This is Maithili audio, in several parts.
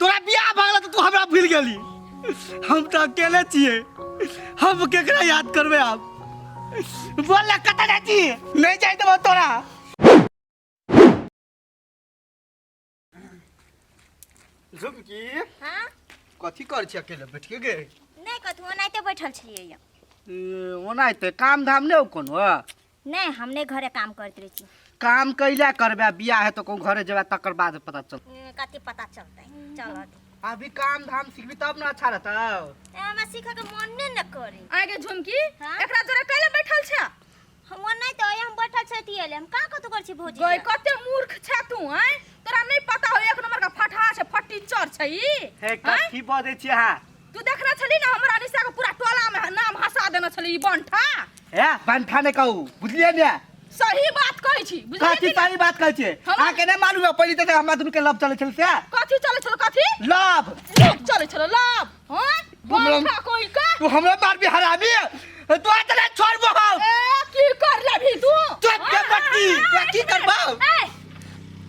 तोरा बियाह भऽ गेल तऽ तू हमरा भूलि गेली। हम तऽ अकेले छियै, हम केकरा याद करबै आब? बोल ना, कतऽ जाइ छी? नहि जाइ देबौ तोरा। झुमकी। हाँ। कथी कर छी अकेले बैठिए गे? नहीं कथू, ओनाहिते बैठल छलियै यऽ। ए, ओनाहिते काम धाम नहि हो कोनो? नहीं, हम नहीं घरे काम करते रहे छी। काम कैला करबे? बियाह है तो कहूँ घरे जेबे तकर बाद पता चल। ए, कथी पता चलतै? चल। अभी काम धाम सीखबी तब ना अच्छा रहतौ। ए, हमरा सीखे के मन नहीं न करे। आगे झुमकी। हाँ? एकरा जोरे कैले बैठल छ? हम नहीं तो हम बैठल छथि एले, हम का कथू कर छी भौजी? गई कते मूर्ख छ तू हैं, तोरा नहीं पता हो एक नंबर का फटहा छै, फट्टी चर छै ई। हे, कथी बजै छी अहाँ? तू देखने छली ना हमरा निशा के पूरा टोला में नाम हंसा देने छली ई बंठा। हे, बंठा नहि कहू, बुझलियै ने? सही बात कहै छी, बुझलियै? कथी सही बात कहै छियै? हम- अहाँके नहि मालूम है, पहिले तऽ हमरा दुनू के लव चलै छलै से। कथी चलै छलो? कथी लव? लव चलै छलो, लव? हैं, हमरा- बंठा कोई का तू हमरा मारबी हरामी, तू आ चले छोड़बो हम। ए, की कर लेबही तू? चुप के बटकी, तू की करबौ? ए,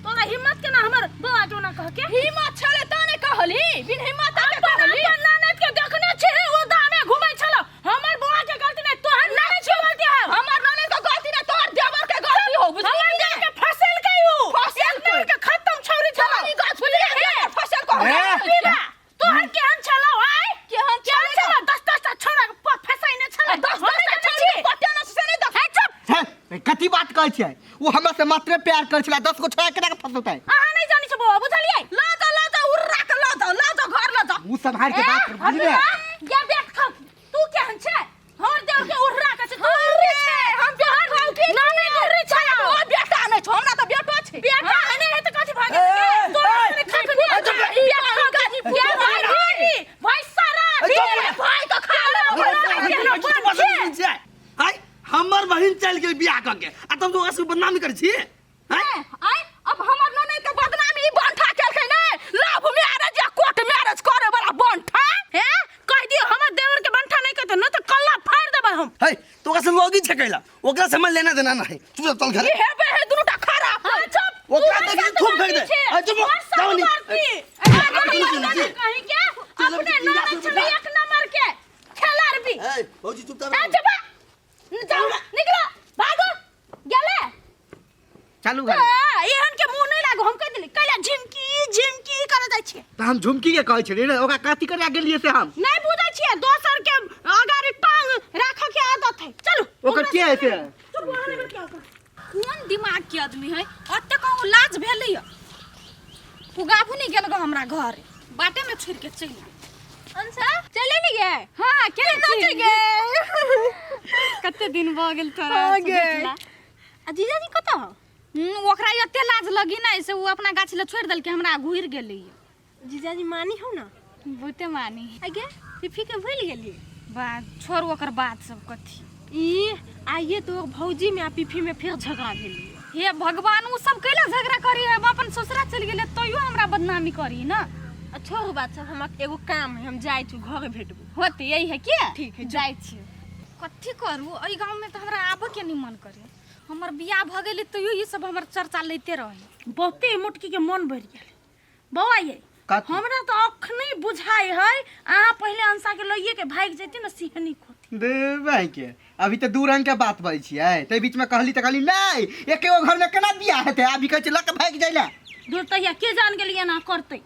तोरा हिम्मत केना हमर बौआ जोना कह के? हिम्मत छले त नै कहली, बिन हिम्मत के कहली। अपन ननद के देखने छी, ओ दामे घुमै छल। हमर बौआ के गलती नै, तोहर ननद के गलती है। हमर ननद के गलती नै, तोहर देवर के गलती हो, बुझली? हमर देवर के फसल के you फसल के के खत्म छौरी छल ई गाछ, बुझली? फसल को ए? तोहर केहन छलौ? आय, केहन केहन छलौ? दस दस टा छोरा के फसाइने छलै, दस दस टा छोरी के पटेने से नै देख। हे, चुप। हे, कथी बात कहै छियै? ओ हमरा से मात्रे प्यार करै छलै, 10 गो छोड़ा केना के फंसौतै? अहाँ नहीं जानी छो बौआ, बुझलियै? ल जाओ, ल जाओ, उर्रा के ल जाओ, ल जाओ, घर ल जाओ। मुँह सम्हारि के बात कर, बुझली ने? गे देख खा, तू केहन छै? हमर देव के उर्रा के छै, तू उर्री छै। हम बिहार खाउ की ना? नहीं उर्री छै। ओ बेटा नहीं छो, हमरा त बेटो छै। बेटा है नहीं है त कथि भागे? ए, तोरा ए, सने खा के ए, चुप रह। बियाह गाजी बियाह भाई, भाई सारा ए, चुप रह। भाई तो खा ले। आय, हमर बहिन चलि गेल बियाह कऽ के आ तब तो ओकरा सबके बदनामी करै छी? आय, आय, अब हमर ननद के बदनामी ई बंठा केलकै नै, लव मैरिज या कोर्ट मैरिज करे वाला बंठा। हे, कह दियो हमर देवर के बंठा नहीं कहते न त कल्ला फाड़ देबै हम। है, तो ओकरा से लॉगिन छै कैला? ओकरा से हमरा लेना देना नहीं, चुप चल घर। ई हेबे है दुनू टा खराब। हां, चुप। ओकरा देखी थूक फेंक दे। आय, चुप, जाओ नी। कहीं के अपने ननद छलै एक नंबर के खेलार भी। ए भौजी, चुप ए, चुप, जाओ, निकलो, भागो गेले। चालू घर। ए, एहन के मुंह नहीं लागो, हम कह देली कैला झिमकी झिमकी करे जाइ छियै? तऽ हम झुमकी के कहै छलियै ने, ओकरा कथी करे गेलियै से हम नहीं बुझै छियै, दोसर के अगाड़ी टांग राखऽ के आदत है। चलू। ओकर के है से? चुप, वहाँ नहीं बैठ के। कोन दिमाग के आदमी है, ओते कहूँ लाज भेलै या पुगाबू नहीं गेल गो, हमरा घर बाटे में छोड़ के चलि गेल। अंशा चले नहीं गए? हाँ, केना चलि गए? कते दिन भऽ गेल तोरा हाँ से गे। भेटला। आ जीजाजी कतऽ हौ? ओकरा एते लाज लगी ना से ओ अपना गाछ ले छोड़ि देलकै, हमरा घुरि गेलै। जीजाजी मानी हौ ना? बहुते मानी। आगे फिफी के भूलि गेली? बा, छोड़ ओकर बात सब कथी। ई आइए तो भौजी में आ पिफी में फिर झगड़ा भेली। हे भगवान, उ सब कैला झगड़ा करी है? अपन ससुरा चलि गेलै तैयो हमरा बदनामी करी ना। आ छोड़ू बात सब, हमरा एगो काम है, हम जाइ छी, घर भेटबो। होते यही है के? ठीक है, जाइ छी। कथी करू, एहि गाँवमे तऽ हमरा आबऽ के नहि मन करे। हमर बियाह भऽ गेलै तैयो ई सब हमर चर्चा लैते रहे। बहुते मोटकी के मन बढ़ि गेल बौआ ये। कथी? हमरा तऽ अखने बुझाइ है, अहाँ पहिले अंसा के लइए के भागि जैती ने, सिहनी खोती। दे भाई के, अभी तऽ दू रंग के बात बजै छियै। ताहि बीच में कहली तऽ कहली नहि, एके गो घर में केना बियाह हेतै? अभी कहै छै लऽ के भागि जाइ लए। दूर तहिया के जान गेलियै एना करतै।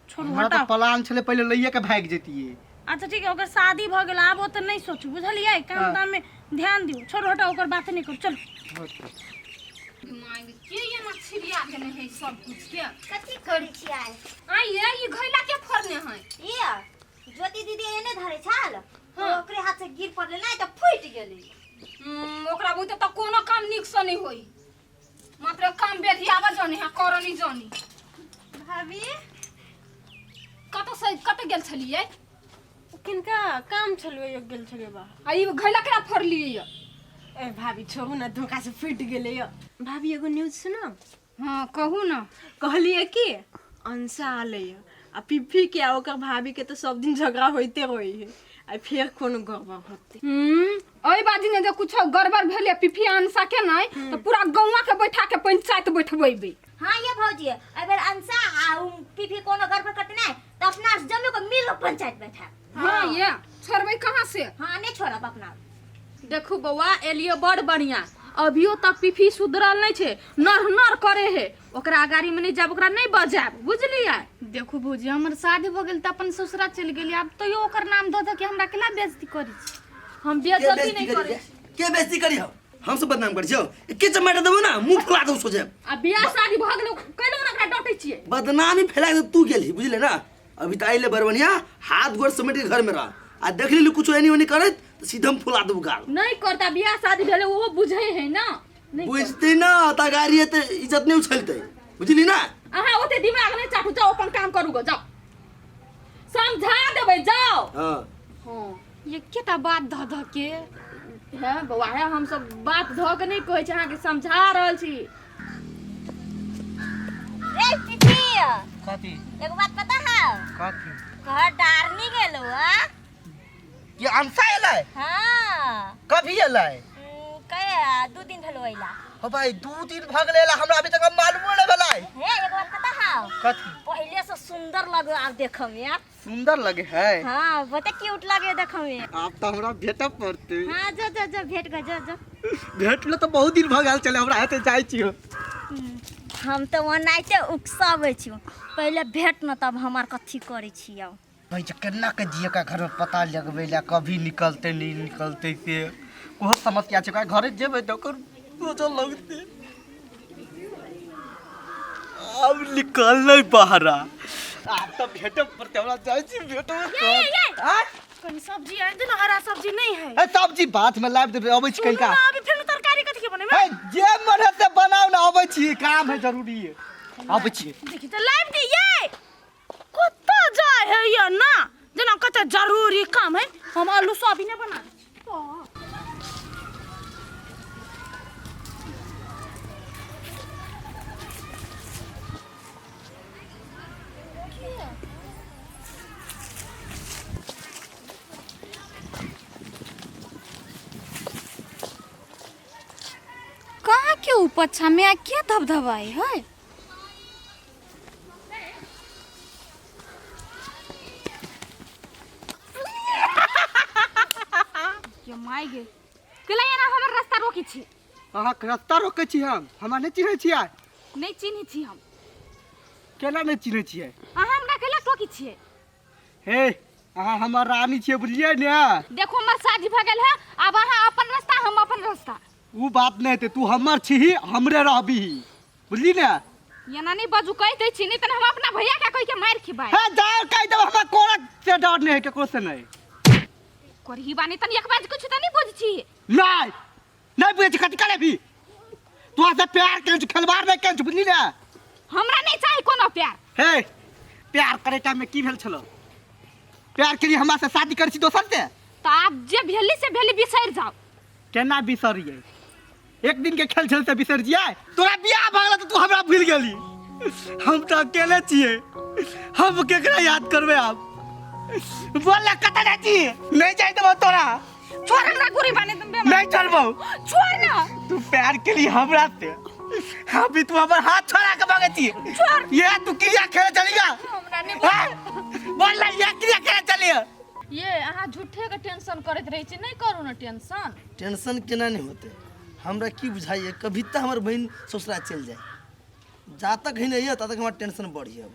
छोड़ू। हमरा तऽ हटाउ। प्लान छलै पहिले लइए के भागि जैतियै। अच्छा ठीक है, ओकर शादी भऽ गेल, आब ओतऽ नहि सोचू, बुझलियै? काम हाँ। ताम में ध्यान दियौ। छोड़ू, हटाउ, ओकर बात नहि करू, चलू। माय, के एना छिड़िया देने है सब कुछ के? कथी करै छी आइ? आइ ये, ई घैला के फोड़ने है? ये ज्योति दीदी एने धरे छाल। हाँ। ओकरे हाथ से गिर पड़ले ना तऽ फूटि गेलै। ओकरा बुते तऽ कोनो काम नीक से नहीं होई, मात्र काम बेधियाबऽ जानी है, करऽ नहीं जानी। भाभी। कतऽ से कतऽ गेल छलियै? किनका काम छलबै, गेल छलियै बाहर। आ ई घैला केना फोड़लियै ये? ए भाभी, छोड़ू ना, धोखा से फूटि गेलै यौ। भाभी, एगो न्यूज सुनो। हाँ, कहू ना। कहलियै कि अंशा आलै आ पिप्पी के आ ओकर भाभी के तऽ सब दिन झगड़ा होइते रहै है, आ फेर कोनो गड़बड़ होतै। एहि बाजी ने जे कुछो गड़बड़ भेलै पिफी अंशा के नहि तऽ पूरा गौवा के बैठा के पंचायत बैठबेबै। हाँ ये भौजी, अगर अंशा आ उ पीपी कोनो गड़बड़ करते नहीं पंचायत बैठा। हाँ, ये छोड़बै कहाँ से? हाँ, नहीं छोड़ब अपना। देखू बौआ, एलियो बड़ बढ़िया। अभियो तक पीफी सुधरल नहीं छे, नर नर करे है। ओकरा अगाड़ी में नहीं जाब, ओकरा नहीं बजाब, बुझलियै? देखू भौजी, हमर शादी भऽ गेल तऽ अपन ससुरा चलि गेली, आब तैयो ओकर नाम दऽ दऽ के हमरा केना बेइज्जती करै छी? हम के बेइज्जती बेइज्जती नहीं करी करै रे? के बेइज्जती करी? हम सब बदनाम करी छौ? एके चमेटा देबो ना, मुंह फुला देबो सोझे। आ बियाह शादी भऽ गेलै, कैलो ने ओकरा डांटै छियै? बदनामी फैला के तू गेलही, बुझले ना? अभी तऽ अइले बड़ बढ़िया, हाथ गोर समेट के घर में रह आ देख लेली कुछो एनी ओनी करैत तऽ सीधा हम फुला देबो गाल। नहीं करता, बियाह शादी भेलै ओहो बुझै है ना। नहीं बुझते ना तऽ गाड़ी एते इज्जत नहीं उछलते, बुझली ना? अहाँ ओते दिमाग नहीं चाटू, जाओ अपन काम करू गो, जाओ, समझा देबै, जाओ। हाँ। हाँ। एकेटा बात धऽ धऽ के। हे बौआ, हे, हम सब बात धऽ के नहीं कहै छी, अहाँके समझा रहल छी। रे पिपी। कथी? एगो बात पता है? कथी? घर डारनी गेलो आ। ये अंसा एलै? हाँ। कभी एलै? कहे 2 दिन भेलो अइला। हो भाई, 2 दिन भऽ गेलै एला, हमरा अभी तक मालूमो नहि भेलै। हे, एगो बात पता है? कथी? पहले से सुंदर लगो आब देखऽ में यार। सुंदर लगे है? हाँ, बहुते क्यूट लगे देखऽ में। आब तऽ हमरा भेटऽ पड़तै। हाँ, जो जो जो, भेट गो, जो जो। भेटलो तऽ बहुत दिन भऽ गेल छलै हमरा, हेतै जाइ छी। हम तऽ ओनाहिते उकसाबै छी, पहिले भेट न तब हमर कथी करै छी आब। भाई, जे केना के जिए का घर में पता लगबै ला, कभी निकलते नहीं निकलते से बहुत समस्या छै। ओकरा घरे जेबै तऽ ओकर सोचऽ लगतै। आब निकल नहीं बहरा, आब तऽ भेटऽ पड़तै हमरा, जाइ छी भेटऽ। कनी सब्जी आनि दे ना, हरा सब्जी नहीं है। ए, सब्जी बात में लाबि देबै, अबै छी कनिका। ना, अभी फेर तरकारी कथी के बनेबै? ए, जे मन है से बनाउ ने, अबै छी, काम है जरूरी है, अबै छी। देखी तऽ लाइब दे। ये कतऽ जाय है ये ना, जेना कतऽ जरूरी काम है। हम आलू सोयाबीन बना दै छी। कहाँ के ऊपर में आ के धबधबाई है? ये माय गे, केला एना हमर रास्ता रोकी छी? अहाँके रास्ता रोकै छी हम? हमरा नहि चिन्है छियै? नहि चिन्है छी हम। केना नहि चिन्है छियै? अहाँ हमरा केला टोकी छियै? हे, अहाँ हमर रानी छियै, बुझलियै ने? देखो, हमर शादी भऽ गेल है, आब अहाँ अपन रास्ता, हम अपन रास्ता। उ बात नहि हेतै, तू हमर छिही, हमरे रहबीही, बुझली ने? एना नहि बाजू, कहि दै छी, नहि तऽ हम अपना भैया के कहि के मारि खेबै। हे, जाओ, कहि देब, हमरा कोरा से डर नहि है, केकरो से नहि। करही बानी तनी एक बाज कुछ तऽ नहि बुझ छी। नहि, नहि बुझै छी। कथी करे भी तोरा से प्यार केने छी, खेलबार नहि केने छी, बुझली ने? हमरा नहि चाही कोनो प्यार। हे, प्यार करे टाइम में की भेल छलो? प्यार के लिए हमरा से शादी करै छी दोसर से? तऽ आब जे भेली से भेली, बिसरि जाउ। केना बिसरियै? एक दिन के खेल छल से बिसरि जियै? तोरा बियाह भऽ गेल तऽ तू हमरा भूलि गेली। हम तऽ अकेले छियै, हम केकरा याद करबै आब? बोल ना, कतऽ जाइ छी? नहीं जाइ देबो तोरा। छोड़ हमरा, गोरी बानी तुम बेमार। नहीं चलबो। छोड़ ना। तू प्यार के लिए हमरा से, अभी तू हमर हाथ छोड़ा के मांगे छी? छोड़। ये तू क्रिया खेले चलीगा? हमरा नहीं। हाँ? बोल ना, ये क्रिया खेले चलिए? ये अहाँ झूठे के टेंशन करैत रहै छी, नहीं करू ना टेंशन। टेंशन केना नहीं होते? हमरा की बुझाइए, कभी तऽ हमर बहिन ससुरा चलि जाए, जा तक ही नहीं है ता तक हमर टेंशन बढ़ी अब।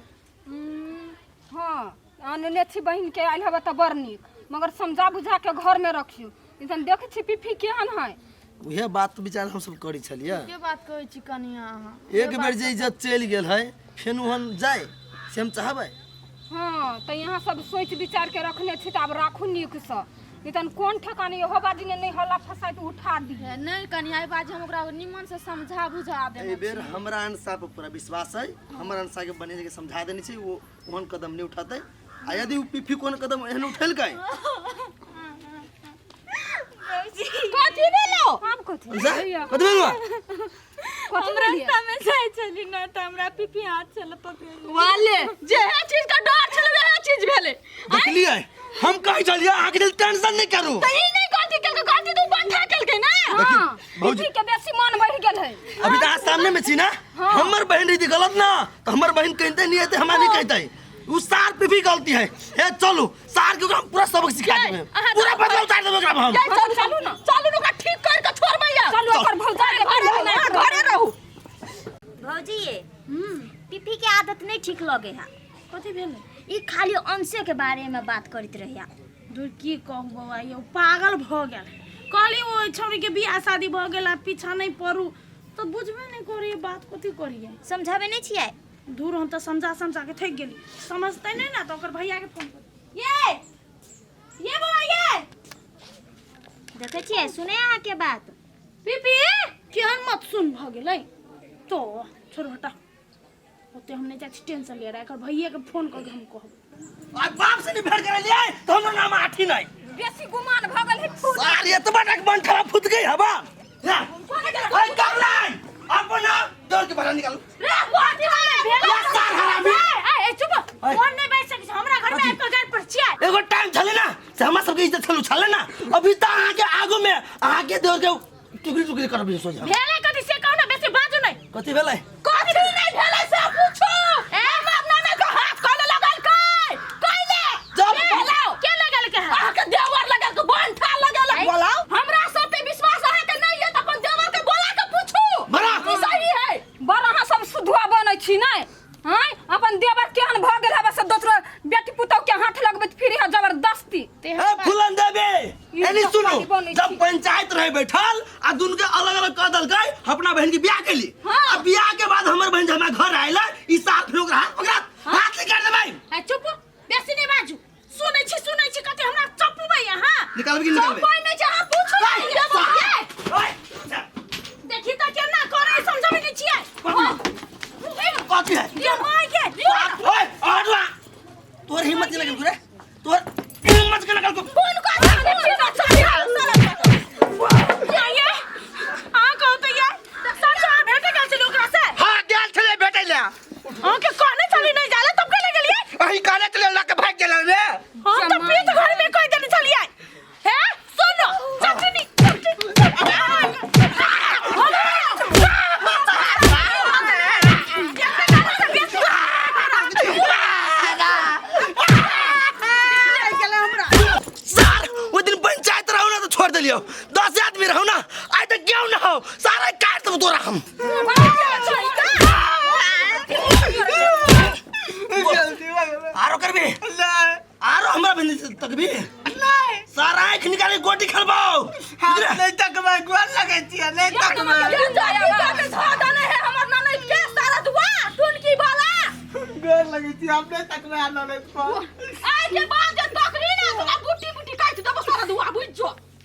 हाँ, आनने छी बहिन के, आयल हबे तऽ बड़ नीक, मगर समझा बुझा के घर में रखियो। इंसान देखे छी पीफी केहन है। उहे बात विचार हम सब करै छलियै। के बात कहै छी कनिया अहाँ? एक बेर जे इज्जत चलि गेल है, फेर ओहन जाय से हम चाहबै? हाँ, तऽ यहाँ सब सोचि विचार के रखने छी तऽ आब राखू नीकसँ, नहीं तहन कोन ठेकानी, इहो बाजी ने नहि हल्ला फसाइ तऽ उठा दी। नहीं कनिया, एहि बात हम ओकरा निमन से समझा बुझा देने एहि बेर छी। हमरा अंशा पर पूरा विश्वास है। हमर अंशा के बढ़िया जगह समझा देने छै, वो ओहन कदम नहीं उठाते। आ यदि उ पीफी कोन कदम एहन उठेलकै? कथी भेलो? आब कथी? अंशा, कथी भेल बा? कथी भेलियै? रास्ता में जाइ छली ना तऽ हमरा पीपी हाथ से पकड़ वाले जे है चीज का डर छलै वएह चीज भेलै। देखलियै, हम कहै छलियै अहाँके लेल टेंशन नहीं करू। तऽ ई नहीं गलती केलकै, गलती तऽ उ बंठा केलकै ना। हाँ। भौजी। पीफी के बेसी मन बढ़ि गेल है। अभी तऽ अहाँ सामने में छी ना। हमर बहन रही गलत ना तऽ हमर बहन कहते नहीं हेतै, हमरा नहीं कहते। उ सार पे भी गलती है। ए चलू, सार के ओकरा हम पूरा सबक सिखा देबै, पूरा बदला उतार देबै ओकरा हम। चलू चलू ना, चलू ना, ओकरा ठीक कर के छोड़बै या। चलू ओकर भौजाई के घरे रहू, घरे रहू। भौजी ये पीपी के आदत नहीं ठीक लगे है। कथी भेलै? ई खाली अंशे के बारे में बात करत रहिया। दूर की कहू बौआ, यौ पागल भऽ गेल। कहली ओहि छौड़ी के बियाह शादी भऽ गेल आ पीछा नहीं पड़ू तऽ बुझबे नहीं करिए बात, कथी करिए? समझाबे नहीं छियै? दूर हम तऽ समझा समझा के थकि गेली, समझते नहीं ना तऽ ओकर भैया के फोन कर। ये ये बौआ ये देखै छियै, सुने अहाँ के बात। पीपी केहन मत सुन भऽ गेलै तो छोड़ हटा, ओते हम नहीं जाइ छी टेंशन ले रहा। एकर भैया के फोन कऽ के हम कहब। आ बाप से नहीं भेंट करे लिए तो हमर नाम आठी नहीं। बेसी गुमान भऽ गेल है फूट। सार एतबा तक मन खराब फूट गई हवा। ओए करलाई अपना दौड़ के बाहर निकालू। रे कथी भेलै? या सार हरामी। ए ए चुप, ओए। फोन नहीं बाजि सकै छै हमरा घर में कथी? आबि कऽ गारि पर छियै। एगो टाइम छले ना से हमरा सबके इज्जत छलू छले ना, अभी तऽ अहाँ के आगू में अहाँ के दौड़ के टुकड़ी टुकड़ी करब सोच। भेलै कथी से कहू ना, बेसी बाजू नहीं। कथी भेलै? कथी नहीं भेलै से पूछू। हमर नाना के हाथ कहले लगल कै कहले जब के भेलौ? के लगल के हाथ? अहाँ के देवर लगल के बंठा लगल। बोलाओ। हमरा सब पे विश्वास अहाँ के नहीं है त अपन देवर के बोला के पूछू। बड़ा। की सही है? बड़ अहाँ सब सुधुआ बनै छी नै? आँय, अपन देवर केहन भऽ गेल हवे से दोसरो बेटी पुतौह के हाथ लगबैत फिर है जबरदस्ती। ए फुलन देबे ई एनी सब सुनू, खाली बनै जब छी। पंचायत रहे बैठल आ दुनू के अलग अलग कह देलकै, अपना बहन के बियाह केली। हाँ। आ बियाह के बाद हमर बहन जब हमरा घर आयल ई साल फिर ओकरा हाथ पकड़ा हाथ निकाल देबै। ए चुप, बेसी नहीं बाजू। सुनै छी सुनै छी कते हमरा चपुबै अहाँ। निकालबै कि निकालबै? चपुबै नहीं छै अहाँ पूछू नहीं देवर के। ओए, अच्छा, देखी त केना करे समझबै नहीं छियै। कथी है? ये माय के। ओए आडवा तोर हिम्मत नहीं लगल रे, तोर हिम्मत के लगल को। कोन को ये ये अहाँ कहू तऽ ये सच अहाँ भेटे गेल छली ओकरा से? हाँ गेल छलै भेटै लए। अहाँ के कहने छली नहीं जाले तब केले गेलियै? अही कहने छलै लऽ के भागि गेल रे। हम तऽ पीठ घर में कहि देने छलियै। हे सुनो चटनी सर ओ दिन पंचायत रहू ना तो छोड़ देलियो, 10 आदमी रहू ना आइ तक क्यों ना हो सारा काट देब तोरा हम। आरो करबी? आरो हमरा बंदी से तकबी? नहीं। सारा आँख निकाले गोटी खेलबाओ। हम नहीं तकबै, गोर लगै छियै, नहीं तकबै। गोर लगै छियै, हम नहीं तकबै आ ननैद पर।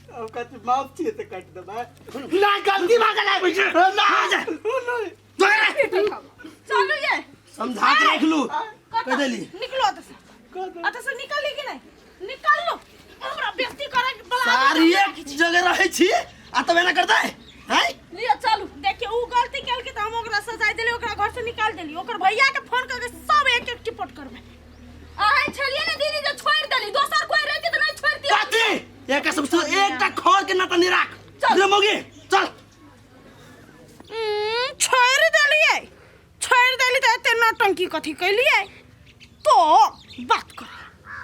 हम कथी माफ छियै तऽ काटि देबै? ना गलती भऽ गेलै। ना नहीं। चलू ये समझा के रख लू कह देली। निकलो अतः से, अतः से निकल कि नहीं निकल लो, हमरा बेइज्जती करे के बला सारी एक जगह रहै छी आ तब एना करतै हैं? लियो चलू। देखिए ऊ गलती केलकै तऽ हम ओकरा सजाय देली, ओकरा घर से निकाल देली, ओकर भैया के फोन करके सब एक एक टिपट करबै। अहाँ छलिए ने दीदी जे छोड़ि देली, दोसर कोई रहती तऽ नहीं छोड़ती। कथी एक सबसे एकटा खर के नाता नहीं राख चल। रे मौगी चल। छोड़ि देलियै, छोड़ि देली तऽ एते नौटंकी कथी कैलियै? तो बात कर।